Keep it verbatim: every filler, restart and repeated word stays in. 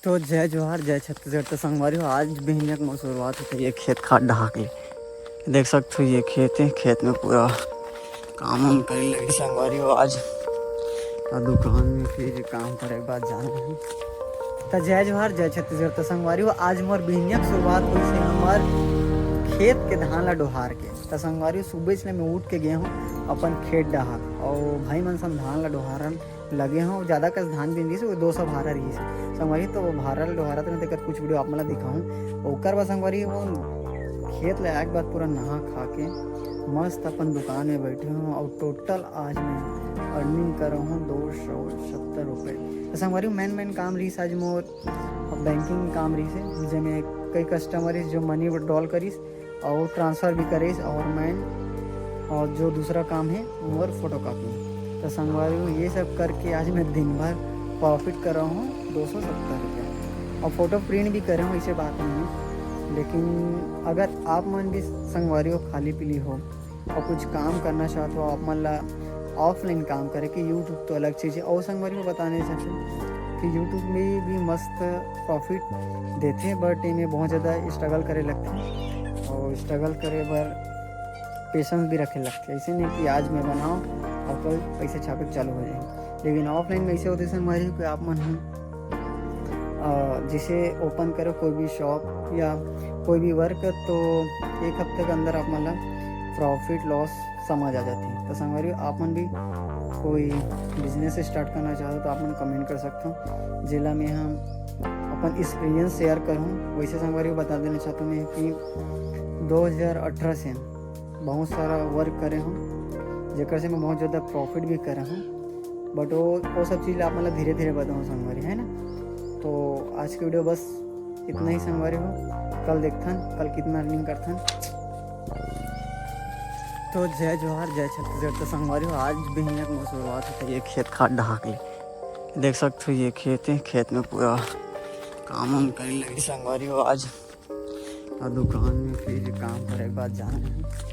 तो जय जोहार, जय छत्तीसगढ़। तो संगवारी हो, आज बिहनिया के मोर शुरुआत होथे ये खेत खार डहा के। देख सकत हो, ये खेत हे, खेत में पूरा काम वाम करे लगे संगवारी हो आज। और दुकान में फिर काम करे के बाद जाना है। तो जय जोहार, जय छत्तीसगढ़। तो संगवारी हो, आज मोर बिहनिया के शुरुआत होइस हे हमर खेत के धान ला डोहार के। तो संगवारी हो, सुबह से मैं उठ के गए हूँ अपन खेत डहा, और भाई मन संग धान ला डोहारन लगे हूँ। ज़्यादा कस धान भी नहीं, वो दो सौ भारा रही है संगवारी। तो वो भारा ला डोहारत रहते, कुछ वीडियो आप मन ला दिखाऊँ। ओकर बाद संगवारी, वो खेत ले आए के बाद पूरा नहा खा के मस्त अपन दुकान में बैठे हूँ, और टोटल आज मैं अर्निंग कर रहा हूँ दो सौ सत्तर रुपये। तो संगवारी, मेन मेन काम रही आज मोर बैंकिंग काम रही से, जेमे कई कस्टमर जो मनी विड्रॉल करिस और ट्रांसफ़र भी करिस, और मैं, और जो दूसरा काम है मोर फोटो कॉपी। तो संगवारी हो, ये सब करके आज मैं दिन भर प्रॉफिट कर रहा हूँ दो सौ सत्तर रुपये, और फोटो प्रिंट भी करे हूँ, ऐसे बात नहीं है। लेकिन अगर आप मन भी संगवारी हो खाली पीली हो और कुछ काम करना चाहते हो, आप मन ला ऑफलाइन काम करे के, यूट्यूब तो अलग चीज़ है। और संगवारी हो बताना चाहते हूँ कि यूट्यूब में भी मस्त प्रॉफिट देथे, बट इमें बहुत ज़्यादा स्ट्रगल करे लगथे, और स्ट्रगल करे बर पेशेंस भी रखे लगथे। ऐसे नहीं कि आज मैं बनाओ और कल पैसे छापे के चालू हो जाए। लेकिन ऑफलाइन में ऐसे होथे संगवारी हो कि आप मन ह, अ, जैसे ओपन करो कोई भी शॉप या कोई भी वर्क, तो एक हफ्ते के अंदर आप मन ला प्रॉफिट लॉस समझ आ जाथे। तो संगवारी हो, आप मन भी कोई बिजनेस स्टार्ट करना चाहते हो तो आप मन कमेंट कर सकते हो, जेला मैं हम अपन एक्सपीरियंस शेयर करूँ। वैसे संगवारी हो, बता देना चाहता हूँ मैं कि दो हज़ार अठारह से बहुत सारा वर्क करे हूँ, जेकर से मैं बहुत ज़्यादा प्रॉफिट भी करे हूँ, बट वो, वो सब चीज़ आप मतलब धीरे धीरे बताऊँ संगवारी, है ना। तो आज की वीडियो बस इतना ही संगवारी हो, कल देखथन कल कितना अर्निंग करथन। तो जय जोहार, जय छत्तीसगढ़। तो संगवारी हो, आज बिहनिया के मोर शुरुआत होथे ये खेत खार डहा के। देख सकत हो, ये खेत है, खेत में पूरा काम वाम करे लगे संगवारी हो आज, और दुकान में फिर काम करे के बाद जाना है।